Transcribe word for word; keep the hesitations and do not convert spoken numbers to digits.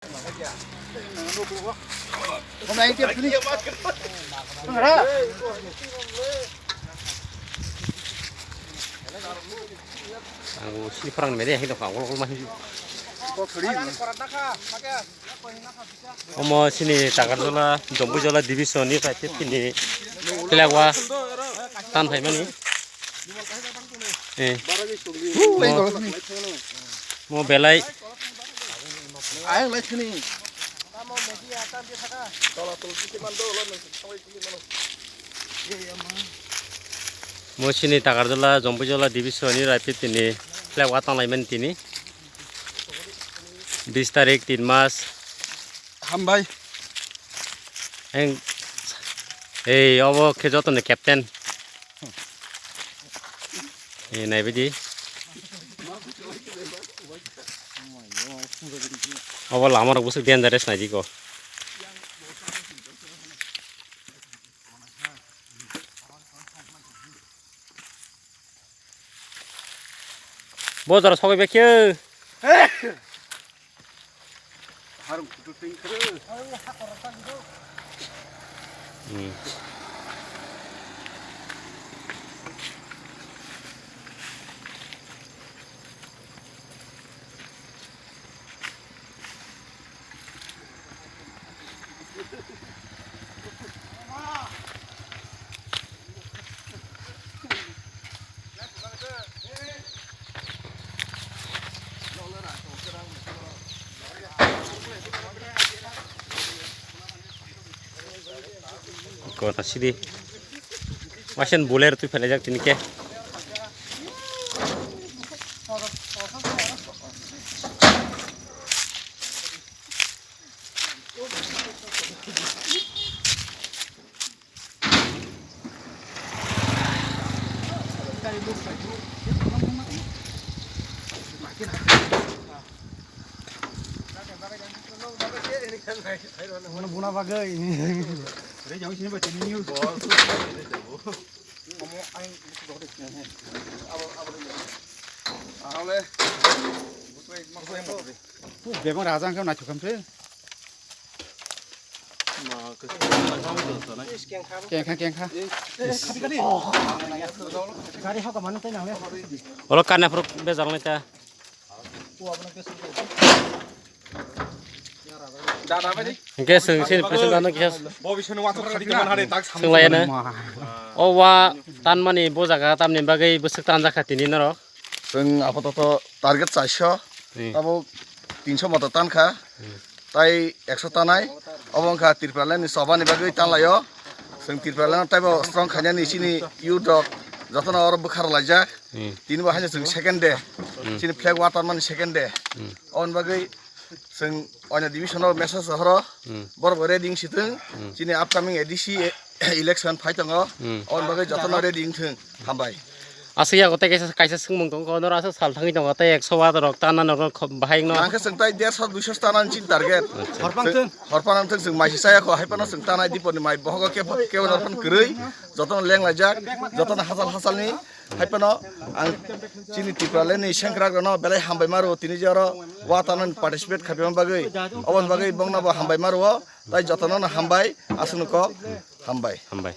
Ang sini phwrang mede hai dokha, ol ol ma hi. Omo sini Takarjala, Jompuijala division ni paite tini pelek wa tan phaimani. Eh. Mo, mo belai. Ayang lai thani. Mo sini Takarjala, Jompuijala division ni raipit tini flag wa tanglaimani tini. Bis tarik, tin mas. Hambai. Eng, ei, obo khe joto ni captain. Ei, naibaidi. Obo lama rok bwswk dangerous naidi ko. Bo jora sogwi bai khe. Harung kutu ting khe. Hmm. Kota sidi. Waisen buler twi phelajak tini khe. Buna bagwi. Bebak raja ang khe naithok khamse. Kengkha, kengkha. Gari haka mano tei nangle. Olo kana phuru bejal nai ta. Hingke swng sini president ano kisa swng laiya na. O wa tanmani bo jaga tamni bagwi bwswk tanjak kha tini norok. Chwng apatoto target chairso, Hmm. abo tinso moto tankha, Hmm. tai ekso tanai, obo wngkha Tripura ni choba ni bagwi tanlaio. Chwng Tripura no taibo strong khainani chini youth rok jotono oro bwkha rwlaijak. Hmm. Tini bo haino chwng second day, Hmm. chini flag wa tanmani second day. Hmm. Oboni bagwi chwng oino division o message rohoro, Hmm. borok bo ready wng sitwng, Hmm. chini upcoming A D C election phai tongo, Hmm. oboni bagwi jotono ready wngthwng. Hambai. Aswk yago tei kaisa, kaisa swngmung tongo, norok aswk sal thangwi tongo, tei ekso watt rok tana norok kho-, bahai wngno. Nangkhe chwng tai derso duiso tana chini target. Acha. Horpang thwng. Horpang thwng chwng mai si chaya kho, hai phano chwng tanai dipor ni mai bohogo kebo, kebo norphan kwrwi, jotono lenglaijak, jotono hachal hachalni, hai phano ang chini Tripura ni sengkrak rokno belai hambai ma rwo, tini je oro wa tanani participate khaiphaima bagwi, oboni bagwi bongno bo hambai ma rwo, tai jotono no hambai, aswkno kok hambai. Hambai.